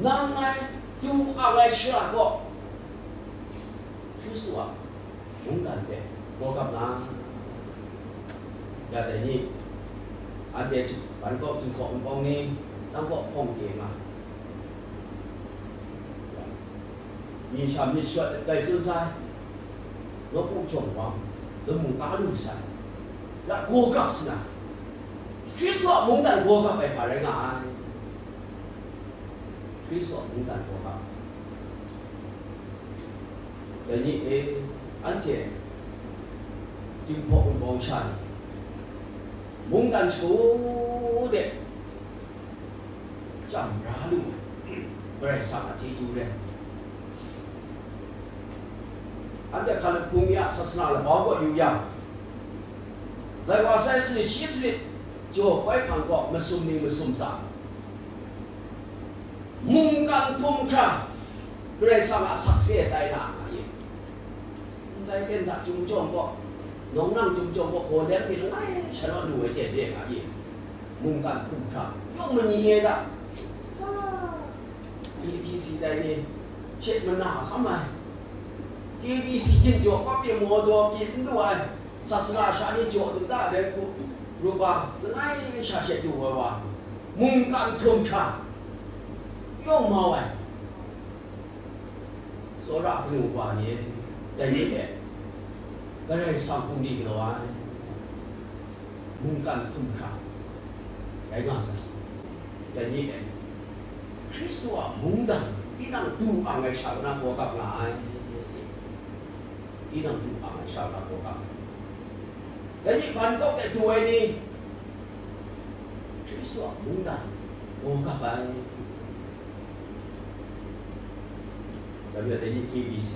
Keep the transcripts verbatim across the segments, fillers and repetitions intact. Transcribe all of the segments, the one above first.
Nang ngai du ang ai shara gaw, Hkristu a mungdan hte gaw gap nga. Ya dai ni, anhte Bangkok, Jinghpaw Wunpawng ni, Bangkok hpawng de nga. Myi sha myit shawt dai tsun sai, nawku jawng wang, lamu ka lu sai, la gaw gap sa na, Hkristu a mungdan gaw gap ai hpa rai nga ai. Hkristu a mungdan gaw gap. Dai ni e, anhte Jinghpaw Wunpawng sha ni, mungdan shagu de, chyam ra lu ai, Karai Kasang a chyeju rai. Anhte hkalup hkungmi a sasana labau kaw yu yang, lai wa sai sanit shi sanit jaw koi hpang kaw masum ning masum tsa, mungkan htum hkra Karai Kasang a sakse tai na nga ye. Ndai ten hta Chyum Jawng gaw, Nawng Nang Chyum Jawng gaw, gaw lem mi langai sha naw lu ai ten re nga ye. Mungkan htum hkra, yawng mani e da. A B C dai ni, she mana sam ai. A B C yin jaw, pa pyi maw daw pyi n lu ai. Sasana sha ni jaw du da, dai hku, rupa, langai sha she du ai wa, mungkan htum hkra, yawng mau ai. Tsawra kanu wa ni, dai ni e, Karai Kasang hpung di galaw ai, mungkan htum hkra, rai nga sai. Dai ni e, Hkristu a mungdan tinang du ang ai sha na gaw gap nga ai. Tinang du ang ai sha na gaw gap. Dai ni Bangkok de du ai ni, Hkristu a mungdan gaw gap ai. Dai ni A B C,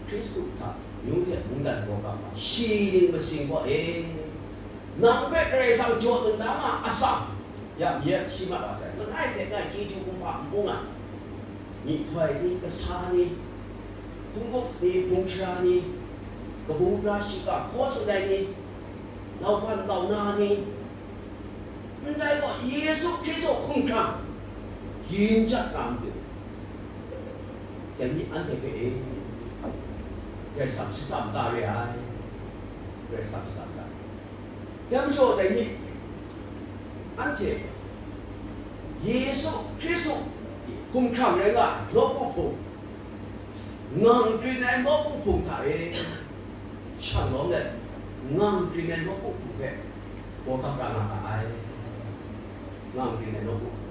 Hkristu hta amyu hte mungdan gaw gap ai. Shi ning masing gaw e, nang hpe Karai Kasang jaw dun da nga a atsam, ya, ya hti mat wa sai, langai hte langai chyeju kumhpa n bung ai. Myihtoi ni, kasa ni, hpunggup ni, hpung shara ni, kabu gara shiga hkaw tsun ai ni, laupan launa ni, ndai gaw Yesu Hkristu hkum hkrang yin jat nga matu, dai ni anhte hpe e, Karai Kasang shatsam da re ai, Karai Kasang shatsam da. Dai majaw dai ni, anhte Yesu Hkristu hkum hkrang rai nga ai nawku hpung, ngang grin ai nawku hpung hta e, shan lawm let, ngang grin ai nawku hpung hpe gaw gap ra nga ga ai. Ngang grin ai nawku hpung.